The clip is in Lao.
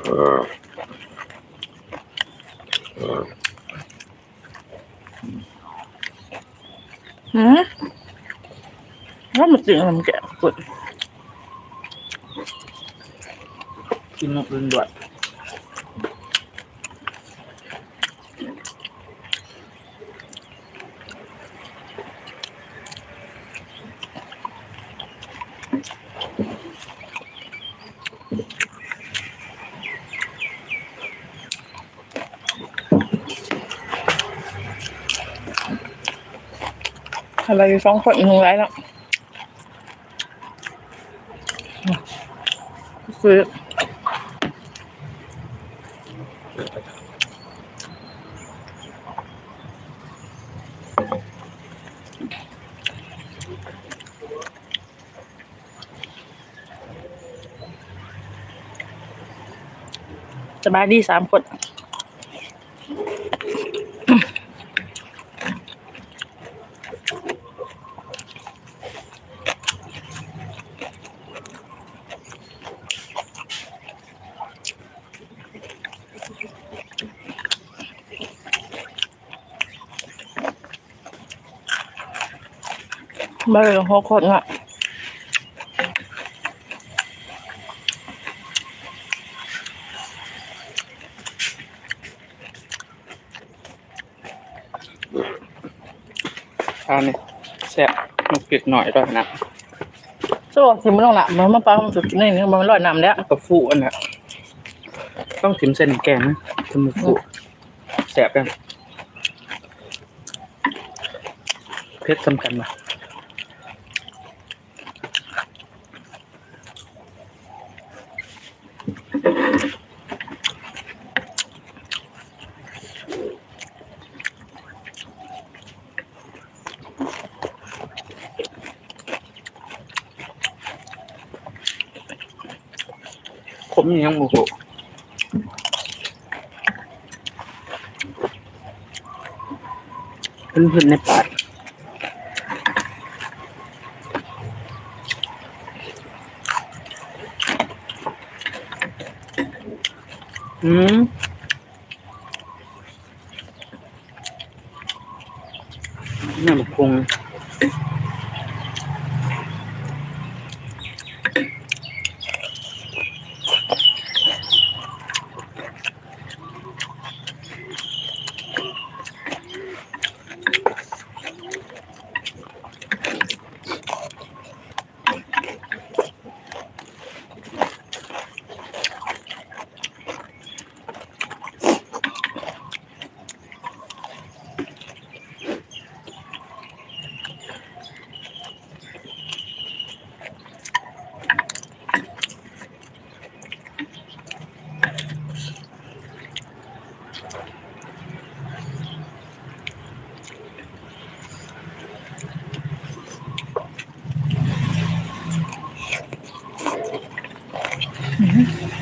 ອືມ ແລ້ວມາກິນນ້ຳແກງພຸ້ນ ກິນນົກເລັ່ງດ້ວຍ. ເຮົາຢູ່ສອງຄົນ ໜຶ່ງຫຼາຍເນາະ. ຄື ສະບາຍດີສາມຄົນ. ມາເລີຍຫົວຄົນເນາະ. ອັນນີ້ແຊບ ມັນເຜັດໜ້ອຍດ້ວຍນະ. ໂຊ ຊິມາລົງລະ ມັນມາປາ ມັນສຸດນີ້ ມັນລອຍນ້ຳແລ້ວ ມັນກໍຟູອັນນັ້ນ ຕ້ອງຖິ້ມໃສ່ນ້ຳແກງນະ ເຖິງມັນຟູ ແຊບເດ້. ເຜັດສ່ຳກັນວະ. ຂົມອີ່ຫຍັງບໍ່ຮູ້ ເພິ່ນໆ ໃນປາກ. ອືມ ນ້ຳບັກຫຸ່ງ. ອືມ